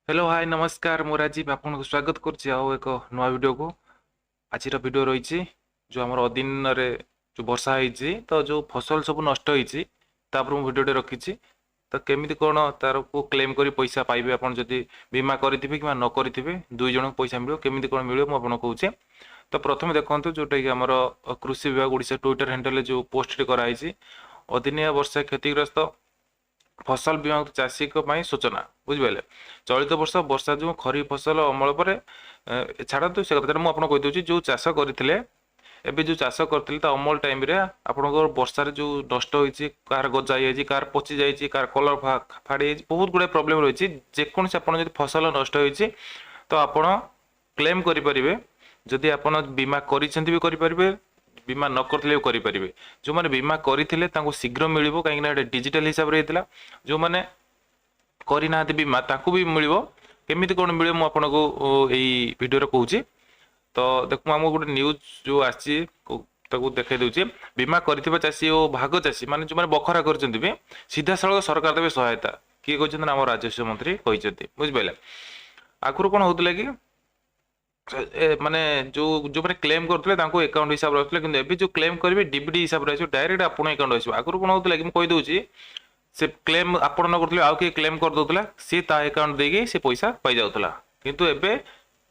Hello, high, ନମସ୍କାର। ମୁଁ ରାଜୀବ ଆପଣଙ୍କୁ ସ୍ୱାଗତ କରୁଛି ଆଉ ଏକ ନୂଆ ଭିଡ଼ିଓକୁ। ଆଜିର ଭିଡ଼ିଓ ରହିଛି ଯେଉଁ ଆମର ଅଦିନରେ ଯେଉଁ ବର୍ଷା ହେଇଛି, ତ ଯେଉଁ ଫସଲ ସବୁ ନଷ୍ଟ ହେଇଛି, ତାପରେ ମୁଁ ଭିଡ଼ିଓଟେ ରଖିଛି। ତ କେମିତି କ'ଣ ତାରକୁ କ୍ଲେମ୍ କରି ପଇସା ପାଇବେ, ଆପଣ ଯଦି ବୀମା କରିଥିବେ କିମ୍ବା ନ କରିଥିବେ, ଦୁଇ ଜଣଙ୍କୁ ପଇସା ମିଳିବ, କେମିତି କ'ଣ ମିଳିବ ମୁଁ ଆପଣଙ୍କୁ କହୁଛି। ତ ପ୍ରଥମେ ଦେଖନ୍ତୁ, ଯେଉଁଟାକି ଆମର କୃଷି ବିଭାଗ ଓଡ଼ିଶା ଟ୍ୱିଟର ହ୍ୟାଣ୍ଡେଲରେ ଯେଉଁ ପୋଷ୍ଟଟି କରାହେଇଛି, ଅଦିନିଆ ବର୍ଷା କ୍ଷତିଗ୍ରସ୍ତ ଫସଲ ବୀମା ଚାଷୀଙ୍କ ପାଇଁ ସୂଚନା। ବୁଝିପାରିଲେ? ଚଳିତ ବର୍ଷ ବର୍ଷା ଯୋଗୁଁ ଖରିଫ ଫସଲ ଅମଳ ପରେ, ଛାଡ଼ନ୍ତୁ ସେ କଥାଟା, ମୁଁ ଆପଣଙ୍କୁ କହିଦେଉଛି, ଯେଉଁ ଚାଷ କରିଥିଲେ, ଏବେ ଯେଉଁ ଚାଷ କରିଥିଲେ, ତା ଅମଳ ଟାଇମ୍ରେ ଆପଣଙ୍କର ବର୍ଷାରେ ଯେଉଁ ନଷ୍ଟ ହୋଇଛି, କାହାର ଗଜା ହେଇଯାଇଛି, କାହାର ପଚି ଯାଇଛି, କାହାର କଲର୍ ଫାଡ଼ି ଯାଇଛି, ବହୁତ ଗୁଡ଼ାଏ ପ୍ରୋବ୍ଲେମ୍ ରହିଛି। ଯେକୌଣସି ଆପଣ ଯଦି ଫସଲ ନଷ୍ଟ ହୋଇଛି, ତ ଆପଣ କ୍ଲେମ୍ କରିପାରିବେ। ଯଦି ଆପଣ ବୀମା କରିଛନ୍ତି ବି କରିପାରିବେ, ବୀମା ନ କରିଥିଲେ ବି କରିପାରିବେ। ଯେଉଁମାନେ ବୀମା କରିଥିଲେ ତାଙ୍କୁ ଶୀଘ୍ର ମିଳିବ, କାହିଁକିନା ଏଇଟା ଡିଜିଟାଲ ହିସାବରେ ହେଇଥିଲା। ଯେଉଁମାନେ କରିନାହାନ୍ତି ବୀମା, ତାଙ୍କୁ ବି ମିଳିବ। କେମିତି କ'ଣ ମିଳିବ ମୁଁ ଆପଣଙ୍କୁ ଏଇ ଭିଡ଼ିଓରେ କହୁଛି। ତ ଦେଖୁ, ଆମକୁ ଗୋଟେ ନ୍ୟୁଜ୍ ଯେଉଁ ଆସିଛି ତାକୁ ଦେଖାଇ ଦେଉଛି। ବୀମା କରିଥିବା ଚାଷୀ ଓ ଭାଗ ଚାଷୀ ମାନେ ଯେଉଁମାନେ ବଖରା କରିଛନ୍ତି ବି ସିଧାସଳଖ ସରକାର ଦେବେ ସହାୟତା। କିଏ କହିଛନ୍ତି ନା ଆମ ରାଜସ୍ୱ ମନ୍ତ୍ରୀ କହିଛନ୍ତି। ବୁଝିପାରିଲେ? ଆଗରୁ କ'ଣ ହେଉଥିଲା କି ମାନେ ଯେଉଁମାନେ କ୍ଲେମ୍ କରୁଥିଲେ ତାଙ୍କୁ ଆକାଉଣ୍ଟ ହିସାବରେ ଆସୁଥିଲା, କିନ୍ତୁ ଏବେ ଯେଉଁ କ୍ଲେମ୍ କରିବେ ଡିବିଟି ହିସାବରେ ଆସିବ, ଡାଇରେକ୍ଟ ଆପଣଙ୍କ ଆକାଉଣ୍ଟ ଆସିବ। ଆଗରୁ କ'ଣ ହେଉଥିଲା କି ମୁଁ କହିଦେଉଛି, ସେ କ୍ଲେମ୍ ଆପଣ ନ କରୁଥିଲେ ଆଉ କିଏ କ୍ଲେମ୍ କରିଦେଉଥିଲା, ସିଏ ତା ଆକାଉଣ୍ଟ ଦେଇକି ସେ ପଇସା ପାଇଯାଉଥିଲା। କିନ୍ତୁ ଏବେ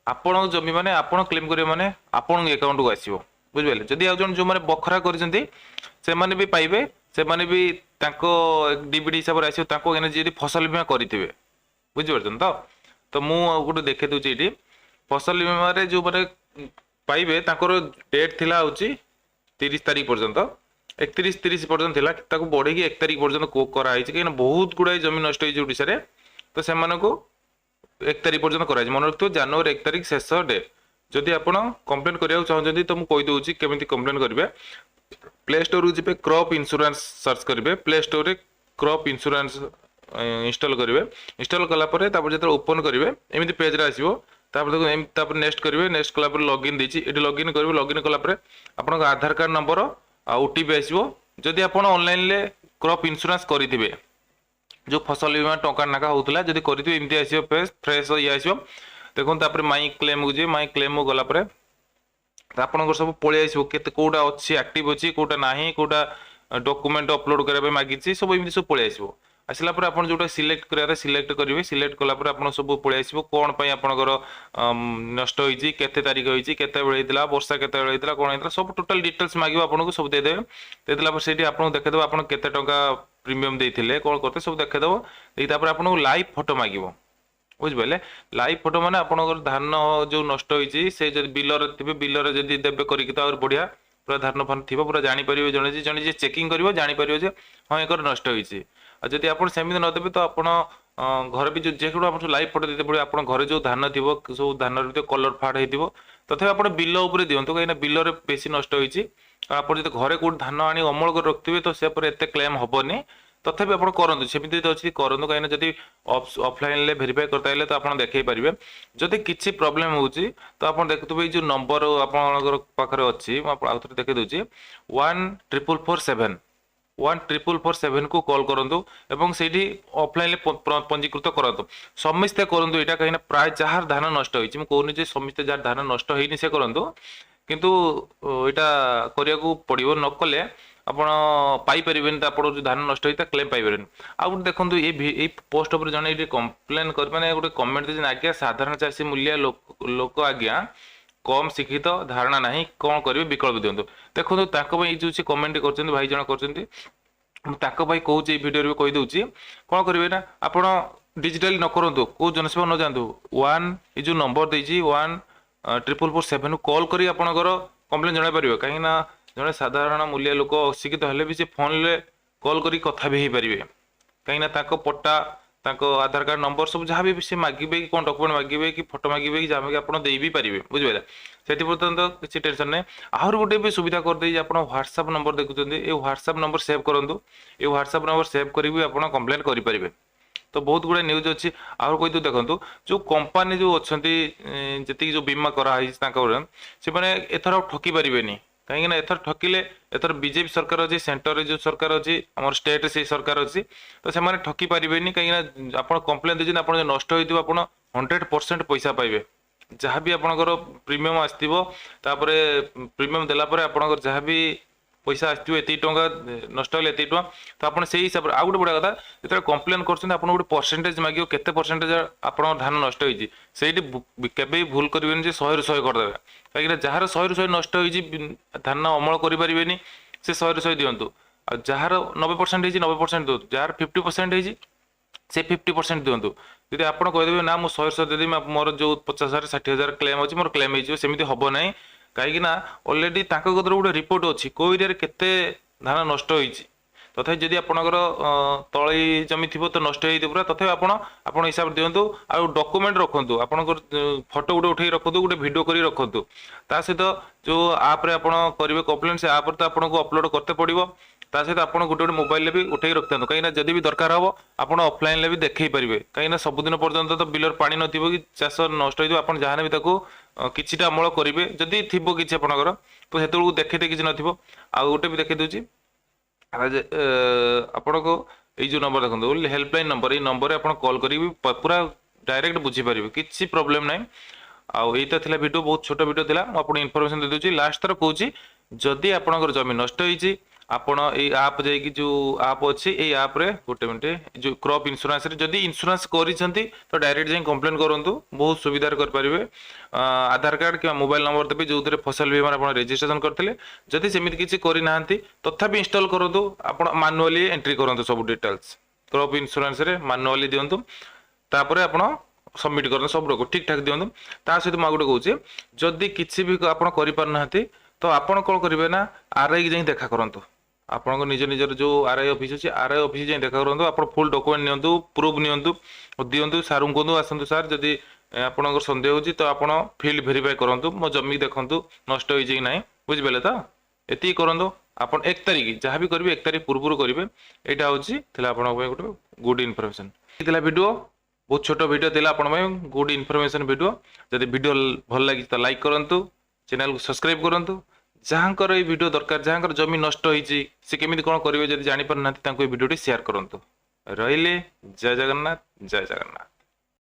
ଆପଣଙ୍କ ଜମି ମାନେ ଆପଣ କ୍ଲେମ୍ କରିବେ ମାନେ ଆପଣଙ୍କ ଆକାଉଣ୍ଟକୁ ଆସିବ। ବୁଝିପାରିଲେ? ଯଦି ଆଉ ଜଣେ ଯେଉଁମାନେ ବଖରା କରିଛନ୍ତି ସେମାନେ ବି ପାଇବେ, ସେମାନେ ବି ତାଙ୍କ ଡିବିଟି ହିସାବରେ ଆସିବ ତାଙ୍କ, ଯଦି ଫସଲ ବୀମା କରିଥିବେ। ବୁଝିପାରୁଛନ୍ତି ତ? ତ ମୁଁ ଆଉ ଗୋଟେ ଦେଖେଇ ଦେଉଛି ଏଇଠି। ଫସଲ ବୀମାରେ ଯେଉଁମାନେ ପାଇବେ ତାଙ୍କର ଡେଟ୍ ଥିଲା ହେଉଛି 30 ତାରିଖ ପର୍ଯ୍ୟନ୍ତ, 31 30 ପର୍ଯ୍ୟନ୍ତ ଥିଲା, ତାକୁ ବଢ଼େଇକି 1 ତାରିଖ ପର୍ଯ୍ୟନ୍ତ କରାହେଇଛି, କାହିଁକିନା ବହୁତ ଗୁଡ଼ାଏ ଜମି ନଷ୍ଟ ହେଇଛି ଓଡ଼ିଶାରେ। ତ ସେମାନଙ୍କୁ 1 ତାରିଖ ପର୍ଯ୍ୟନ୍ତ କରାଯାଇଛି। ମନେ ରଖିଥିବ, ଜାନୁଆରୀ 1 ତାରିଖ ଶେଷ ଡେଟ୍। ଯଦି ଆପଣ କମ୍ପ୍ଲେନ୍ କରିବାକୁ ଚାହୁଁଛନ୍ତି, ତ ମୁଁ କହିଦେଉଛି କେମିତି କମ୍ପ୍ଲେନ୍ କରିବେ। ପ୍ଲେ ଷ୍ଟୋରକୁ ଯିବେ, କ୍ରପ୍ ଇନ୍ସୁରାନ୍ସ ସର୍ଚ୍ଚ କରିବେ। ପ୍ଲେ ଷ୍ଟୋରରେ କ୍ରପ୍ ଇନ୍ସୁରାନ୍ସ ଇନଷ୍ଟଲ୍ କରିବେ। ଇନଷ୍ଟଲ୍ କଲା ପରେ ତାପରେ ଯେତେବେଳେ ଓପନ୍ କରିବେ, ଏମିତି ପେଜ୍ରେ ଆସିବ। ତାପରେ ଦେଖନ୍ତୁ ଏମିତି, ତାପରେ ନେକ୍ସଟ କରିବେ। ନେକ୍ସଟ କଲା ପରେ ଲଗ୍ଇନ୍ ଦେଇଛି, ଏଠି ଲଗ୍ଇନ୍ କରିବେ। ଲଗ୍ଇନ୍ କଲା ପରେ ଆପଣଙ୍କ ଆଧାର କାର୍ଡ଼ ନମ୍ବର ଆଉ ଓଟିପି ଆସିବ। ଯଦି ଆପଣ ଅନଲାଇନରେ କ୍ରପ୍ ଇନ୍ସୁରାନ୍ସ କରିଥିବେ, ଯେଉଁ ଫସଲ ବୀମା ଟଙ୍କା ନାକା ହେଉଥିଲା, ଯଦି କରିଥିବେ, ଏମିତି ଆସିବ ପେଜ୍, ଫ୍ରେଶ୍ ଇଏ ଆସିବ। ଦେଖନ୍ତୁ, ତାପରେ ମାଇ କ୍ଲେମ୍କୁ ଯିବେ। ମାଇ କ୍ଲେମ୍କୁ ଗଲା ପରେ ଆପଣଙ୍କର ସବୁ ପଳେଇ ଆସିବ, କେତେ କେଉଁଟା ଅଛି, ଆକ୍ଟିଭ୍ ଅଛି, କେଉଁଟା ନାହିଁ, କେଉଁଟା ଡକୁମେଣ୍ଟ ଅପଲୋଡ଼ କରିବା ପାଇଁ ମାଗିଛି, ସବୁ ଏମିତି ସବୁ ପଳେଇ ଆସିବ। ଆସିଲା ପରେ ଆପଣ ଯେଉଁଟା ସିଲେକ୍ଟ କରିବା ସିଲେକ୍ଟ କରିବେ। ସିଲେକ୍ଟ କଲା ପରେ ଆପଣ ସବୁ ପଳେଇ ଆସିବ, କ'ଣ ପାଇଁ ଆପଣଙ୍କର ନଷ୍ଟ ହେଇଛି, କେତେ ତାରିଖ ହେଇଛି, କେତେବେଳେ ହେଇଥିଲା, ବର୍ଷା କେତେବେଳେ ହେଇଥିଲା, କ'ଣ ହେଇଥିଲା, ସବୁ ଟୋଟାଲ ଡିଟେଲ୍ସ ମାଗିବ ଆପଣଙ୍କୁ, ସବୁ ଦେଇଦେବେ। ଦେଇଦେଲା ପରେ ସେଇଠି ଆପଣଙ୍କୁ ଦେଖେଇଦେବ ଆପଣ କେତେ ଟଙ୍କା ପ୍ରିମିୟମ୍ ଦେଇଥିଲେ, କ'ଣ କରିଥିଲେ, ସବୁ ଦେଖେଇଦେବ। ଦେଇ ତାପରେ ଆପଣଙ୍କୁ ଲାଇଭ୍ ଫଟୋ ମାଗିବ। ବୁଝିପାରିଲେ? ଲାଇଭ୍ ଫଟୋ ମାନେ ଆପଣଙ୍କର ଧାନ ଯେଉଁ ନଷ୍ଟ ହେଇଛି, ସେ ଯଦି ବିଲରେ ଥିବେ, ବିଲରେ ଯଦି ଦେବେ କରିକି ତ ଆହୁରି ବଢ଼ିଆ। ପୁରା ଧାନ ଫାନ ଥିବ, ପୁରା ଜାଣିପାରିବେ, ଜଣେ ଯିଏ ଚେକିଂ କରିବ ଜାଣିପାରିବ ଯେ ହଁ, ଏକର ନଷ୍ଟ ହେଇଛି। ଆଉ ଯଦି ଆପଣ ସେମିତି ନ ଦେବେ, ତ ଆପଣ ଘରେ ବି ଯେଉଁ ଯେହେତୁ ଆପଣ ଲାଇଭ୍ ଫଟୋ ଦେଇତେ ପଡ଼ିବ, ଆପଣ ଘରେ ଯେଉଁ ଧାନ ଥିବ, ସବୁ ଧାନର ଭିତରେ କଲର୍ ଫାଡ଼ ହେଇଥିବ। ତଥାପି ଆପଣ ବିଲ ଉପରେ ଦିଅନ୍ତୁ, କାହିଁକିନା ବିଲରେ ବେଶୀ ନଷ୍ଟ ହେଇଛି। ଆଉ ଆପଣ ଯଦି ଘରେ କେଉଁଠି ଧାନ ଆଣି ଅମଳ କରି ରଖିଥିବେ, ତ ସେ ପରେ ଏତେ କ୍ଲେମ୍ ହେବନି। ତଥାପି ଆପଣ କରନ୍ତୁ, ସେମିତି ଯଦି ଅଛି କରନ୍ତୁ, କାହିଁକିନା ଯଦି ଅଫଲାଇନରେ ଭେରିଫାଏ କରିତେ ହେଲେ ତ ଆପଣ ଦେଖେଇ ପାରିବେ। ଯଦି କିଛି ପ୍ରୋବ୍ଲେମ୍ ହେଉଛି, ତ ଆପଣ ଦେଖୁଥିବେ ଏଇ ଯେଉଁ ନମ୍ବର ଆପଣଙ୍କର ପାଖରେ ଅଛି, ମୁଁ ଆପଣ ଆଉ ଥରେ ଦେଖେଇ ଦେଉଛି, 14447, 14447କୁ କଲ୍ କରନ୍ତୁ ଏବଂ ସେଇଠି ଅଫଲାଇନରେ ପଞ୍ଜୀକୃତ କରନ୍ତୁ। ସମସ୍ତେ କରନ୍ତୁ ଏଇଟା, କାହିଁକିନା ପ୍ରାୟ ଯାହାର ଧାନ ନଷ୍ଟ ହେଇଛି, ମୁଁ କହୁନି ଯେ ସମସ୍ତେ, ଯାହାର ଧାନ ନଷ୍ଟ ହେଇନି ସେ କରନ୍ତୁ, କିନ୍ତୁ ଏଇଟା କରିବାକୁ ପଡ଼ିବ। ନ କଲେ ଆପଣ ପାଇପାରିବେନି, ତ ଆପଣ ଯେଉଁ ଧାନ ନଷ୍ଟ ହେଇଛି ତା କ୍ଲେମ୍ ପାଇପାରିବେନି। ଆଉ ଗୋଟେ ଦେଖନ୍ତୁ, ଏଇ ପୋଷ୍ଟ ଉପରେ ଜଣେ ଏଇଠି କମ୍ପ୍ଲେନ୍ କରି ମାନେ ଗୋଟେ କମେଣ୍ଟ ଦେଇଛନ୍ତି, "ଆଜ୍ଞା, ସାଧାରଣ ଚାଷୀ ମୂଲିଆ ଲୋକ ଆଜ୍ଞା, କମ୍ ଶିକ୍ଷିତ, ଧାରଣା ନାହିଁ, କ'ଣ କରିବେ, ବିକଳ୍ପ ଦିଅନ୍ତୁ।" ଦେଖନ୍ତୁ, ତାଙ୍କ ପାଇଁ ଏଇ ଯେଉଁ ସେ କମେଣ୍ଟ କରିଛନ୍ତି, ଭାଇ ଜଣେ କରିଛନ୍ତି, ମୁଁ ତାଙ୍କ ପାଇଁ କହୁଛି, ଏଇ ଭିଡ଼ିଓରେ ବି କହିଦେଉଛି। କ'ଣ କରିବେ ନା ଆପଣ ଡିଜିଟାଲି ନ କରନ୍ତୁ, କେଉଁ ଜନସେବା ନ ଯାଆନ୍ତୁ, ଏଇ ଯେଉଁ ନମ୍ବର ଦେଇଛି 14447 କଲ୍ କରି ଆପଣଙ୍କର କମ୍ପ୍ଲେନ୍ ଜଣାଇ ପାରିବେ। କାହିଁକିନା ଜଣେ ସାଧାରଣ ମୂଲିଆ ଲୋକ ଅଶିକ୍ଷିତ ହେଲେ ବି ସେ ଫୋନ୍ରେ କଲ୍ କରି କଥା ବି ହେଇପାରିବେ, କାହିଁକିନା ତାଙ୍କ ପଟ୍ଟା, ତାଙ୍କ ଆଧାର କାର୍ଡ଼ ନମ୍ବର ସବୁ ଯାହା ବି ସେ ମାଗିବେ କି କ'ଣ ଡକୁମେଣ୍ଟ ମାଗିବେ କି ଫଟୋ ମାଗିବେ କି ଯାହା ମାଗିବେ, ଆପଣ ଦେଇ ବି ପାରିବେ। ବୁଝିପାରିଲେ? ସେଥିପର୍ଯ୍ୟନ୍ତ କିଛି ଟେନସନ୍ ନାହିଁ। ଆହୁରି ଗୋଟେ ବି ସୁବିଧା କରିଦେଇଛି। ଆପଣ ହ୍ୱାଟ୍ସଆପ୍ ନମ୍ବର ଦେଖୁଛନ୍ତି, ଏ ହ୍ୱାଟ୍ସଆପ୍ ନମ୍ବର ସେଭ୍ କରନ୍ତୁ। ଏ ହ୍ୱାଟ୍ସଆପ୍ ନମ୍ବର ସେଭ୍ କରିକି ବି ଆପଣ କମ୍ପ୍ଲେନ୍ କରିପାରିବେ। ତ ବହୁତ ଗୁଡ଼ାଏ ନ୍ୟୁଜ୍ ଅଛି। ଆହୁରି କହିଦେଉ, ଦେଖନ୍ତୁ, ଯେଉଁ କମ୍ପାନୀ ଯେଉଁ ଅଛନ୍ତି, ଯେତିକି ଯେଉଁ ବୀମା କରାହେଇଛି ତାଙ୍କ, ସେମାନେ ଏଥର ଆଉ ଠକି ପାରିବେନି। କାହିଁକିନା ଏଥର ଠକିଲେ, ଏଥର ବିଜେପି ସରକାର ଅଛି, ସେଣ୍ଟରରେ ଯେଉଁ ସରକାର ଅଛି, ଆମର ଷ୍ଟେଟ୍ରେ ସେଇ ସରକାର ଅଛି, ତ ସେମାନେ ଠକି ପାରିବେନି। କାହିଁକିନା ଆପଣ କମ୍ପ୍ଲେନ୍ ଦେଇଛନ୍ତି, ଆପଣ ଯଦି ନଷ୍ଟ ହେଇଥିବ, ଆପଣ 100% ପଇସା ପାଇବେ। ଯାହା ବି ଆପଣଙ୍କର ପ୍ରିମିୟମ୍ ଆସିଥିବ, ତାପରେ ପ୍ରିମିୟମ୍ ଦେଲା ପରେ ଆପଣଙ୍କର ଯାହା ବି ପଇସା ଆସିଥିବ, ଏତିକି ଟଙ୍କା ନଷ୍ଟ ହେଲେ ଏତିକି ଟଙ୍କା, ତ ଆପଣ ସେଇ ହିସାବରେ। ଆଉ ଗୋଟେ ବଢ଼ିଆ କଥା, ଯେତେବେଳେ କମ୍ପ୍ଲେନ୍ କରୁଛନ୍ତି, ଆପଣ ଗୋଟେ ପରସେଣ୍ଟେଜ ମାଗିବ, କେତେ ପରସେଣ୍ଟେଜ ଆପଣଙ୍କ ଧାନ ନଷ୍ଟ ହେଇଛି। ସେଇଠି କେବେ ବି ଭୁଲ କରିବେନି ଯେ 100ରୁ 100 କରିଦେବେ। କାହିଁକିନା ଯାହାର 100ରୁ 100 ନଷ୍ଟ ହେଇଛି, ଧାନ ଅମଳ କରିପାରିବେନି, ସେ 100ରୁ 100 ଦିଅନ୍ତୁ। ଆଉ ଯାହାର 90% ହେଇଛି, 90% ଦିଅନ୍ତୁ। ଯାହାର 50% ହେଇଛି, ସେ 50% ଦିଅନ୍ତୁ। ଯଦି ଆପଣ କହିଦେବେ, ନା ମୁଁ 100ରୁ 100 ଦେଇଦେବି, ମୋର ଯେଉଁ 50,000 60,000 କ୍ଲେମ୍ ଅଛି, ମୋର କ୍ଲେମ୍ ହେଇଯିବ, ସେମିତି ହେବ ନାହିଁ। କାହିଁକି ନା ଅଲରେଡ଼ି ତାଙ୍କ କତିରେ ଗୋଟେ ରିପୋର୍ଟ ଅଛି, କେଉଁ ଏରିଆରେ କେତେ ଧାନ ନଷ୍ଟ ହେଇଛି। ତଥାପି ଯଦି ଆପଣଙ୍କର ତଳି ଜମି ଥିବ ତ ନଷ୍ଟ ହେଇଥିବ ପୁରା, ତଥାପି ଆପଣ ଆପଣ ହିସାବରେ ଦିଅନ୍ତୁ। ଆଉ ଡକୁମେଣ୍ଟ ରଖନ୍ତୁ, ଆପଣଙ୍କର ଫଟୋ ଗୋଟେ ଉଠେଇ ରଖନ୍ତୁ, ଗୋଟେ ଭିଡ଼ିଓ କରି ରଖନ୍ତୁ। ତା ସହିତ ଯେଉଁ ଆପ୍ରେ ଆପଣ କରିବେ କମ୍ପ୍ଲେନ୍, ସେ ଆପ୍ରେ ତ ଆପଣଙ୍କୁ ଅପଲୋଡ଼ କରତେ ପଡ଼ିବ। ତା ସହିତ ଆପଣ ଗୋଟେ ଗୋଟେ ମୋବାଇଲରେ ବି ଉଠେଇ ରଖିଥାନ୍ତୁ, କାହିଁକିନା ଯଦି ବି ଦରକାର ହେବ ଆପଣ ଅଫଲାଇନରେ ବି ଦେଖେଇ ପାରିବେ। କାହିଁକିନା ସବୁଦିନ ପର୍ଯ୍ୟନ୍ତ ତ ବିଲର ପାଣି ନଥିବ କି ଚାଷ ନଷ୍ଟ ହେଇଥିବ, ଆପଣ ଯାହାହେଲେ ବି ତାକୁ କିଛିଟା ଅମଳ କରିବେ। ଯଦି ଥିବ କିଛି ଆପଣଙ୍କର, ତ ସେତେବେଳକୁ ଦେଖେଇତେ କିଛି ନଥିବ। ଆଉ ଗୋଟେ ବି ଦେଖେଇ ଦେଉଛି ଆପଣଙ୍କୁ, ଏଇ ଯେଉଁ ନମ୍ବର ଦେଖନ୍ତୁ, ହେଲ୍ପଲାଇନ୍ ନମ୍ବର, ଏଇ ନମ୍ବରରେ ଆପଣ କଲ୍ କରିକି ପୁରା ଡାଇରେକ୍ଟ ବୁଝିପାରିବେ, କିଛି ପ୍ରୋବ୍ଲେମ୍ ନାହିଁ। ଆଉ ଏଇଟା ଥିଲା ଭିଡ଼ିଓ, ବହୁତ ଛୋଟ ଭିଡ଼ିଓ ଥିଲା, ମୁଁ ଆପଣଙ୍କୁ ଇନଫର୍ମେସନ୍ ଦେଇଦେଉଛି। ଲାଷ୍ଟ ଥର କହୁଛି, ଯଦି ଆପଣଙ୍କର ଜମି ନଷ୍ଟ ହେଇଛି, ଆପଣ ଏଇ ଆପ୍ ଯାଇକି, ଯେଉଁ ଆପ୍ ଅଛି, ଏଇ ଆପ୍ରେ ଗୋଟେ ମିନିଟ୍, ଯେଉଁ କ୍ରପ୍ ଇନ୍ସୁରାନ୍ସରେ ଯଦି ଇନ୍ସୁରାନ୍ସ କରିଛନ୍ତି, ତ ଡାଇରେକ୍ଟ ଯାଇ କମ୍ପ୍ଲେନ୍ କରନ୍ତୁ, ବହୁତ ସୁବିଧାରେ କରିପାରିବେ। ଆଧାର କାର୍ଡ଼ କିମ୍ବା ମୋବାଇଲ ନମ୍ବର ଦେବେ, ଯେଉଁଥିରେ ଫସଲ ବୀମାରେ ଆପଣ ରେଜିଷ୍ଟ୍ରେସନ କରିଥିଲେ। ଯଦି ସେମିତି କିଛି କରିନାହାନ୍ତି, ତଥାପି ଇନଷ୍ଟଲ୍ କରନ୍ତୁ, ଆପଣ ମାନୁଆଲି ଏଣ୍ଟ୍ରି କରନ୍ତୁ ସବୁ ଡିଟେଲ୍ସ, କ୍ରପ୍ ଇନ୍ସୁରାନ୍ସରେ ମାନୁଆଲି ଦିଅନ୍ତୁ। ତାପରେ ଆପଣ ସବମିଟ୍ କରନ୍ତୁ, ସବୁ ରଖ ଠିକ୍ ଠାକ୍ ଦିଅନ୍ତୁ। ତା ସହିତ ମୁଁ ଆଉ ଗୋଟେ କହୁଛି, ଯଦି କିଛି ବି ଆପଣ କରିପାରୁନାହାନ୍ତି, ତ ଆପଣ କ'ଣ କରିବେ ନା ଆର୍ ଆଇକି ଯାଇ ଦେଖା କରନ୍ତୁ। ଆପଣଙ୍କ ନିଜ ନିଜର ଯେଉଁ ଆର୍ I office ଅଛି, ଆର୍ I office ଯାଇ ଦେଖା କରନ୍ତୁ। ଆପଣ ଫୁଲ୍ ଡକୁମେଣ୍ଟ ନିଅନ୍ତୁ, ପ୍ରୁଫ୍ ନିଅନ୍ତୁ, ଦିଅନ୍ତୁ, ସାର୍ଙ୍କୁ କୁହନ୍ତୁ, ଆସନ୍ତୁ ସାର୍, ଯଦି ଆପଣଙ୍କର ସନ୍ଦେହ ହେଉଛି ତ ଆପଣ ଫିଲ୍ଡ ଭେରିଫାଏ କରନ୍ତୁ, ମୋ ଜମି ଦେଖନ୍ତୁ ନଷ୍ଟ ହେଇଛି କି ନାହିଁ। ବୁଝିପାରିଲେ ତ? ଏତିକି କରନ୍ତୁ ଆପଣ। 1 ତାରିଖ ଯାହା ବି କରିବେ, 1 ତାରିଖ ପୂର୍ବରୁ କରିବେ। ଏଇଟା ହେଉଛି ଥିଲା ଆପଣଙ୍କ ପାଇଁ ଗୋଟେ ଗୁଡ୍ ଇନଫର୍ମେସନ୍ ଥିଲା ଭିଡ଼ିଓ, ବହୁତ ଛୋଟ ଭିଡ଼ିଓ ଥିଲା ଆପଣଙ୍କ ପାଇଁ ଗୁଡ୍ ଇନଫର୍ମେସନ୍ ଭିଡ଼ିଓ। ଯଦି ଭିଡ଼ିଓ ଭଲ ଲାଗିଛି ତ ଲାଇକ୍ କରନ୍ତୁ, ଚ୍ୟାନେଲକୁ ସବସ୍କ୍ରାଇବ୍ କରନ୍ତୁ। ଯାହାଙ୍କର ଏଇ ଭିଡ଼ିଓ ଦରକାର, ଯାହାଙ୍କର ଜମି ନଷ୍ଟ ହେଇଛି, ସେ କେମିତି କ'ଣ କରିବେ ଯଦି ଜାଣିପାରୁନାହାନ୍ତି, ତାଙ୍କୁ ଏଇ ଭିଡ଼ିଓଟି ସେୟାର କରନ୍ତୁ। ରହିଲି, ଜୟ ଜଗନ୍ନାଥ, ଜୟ ଜଗନ୍ନାଥ।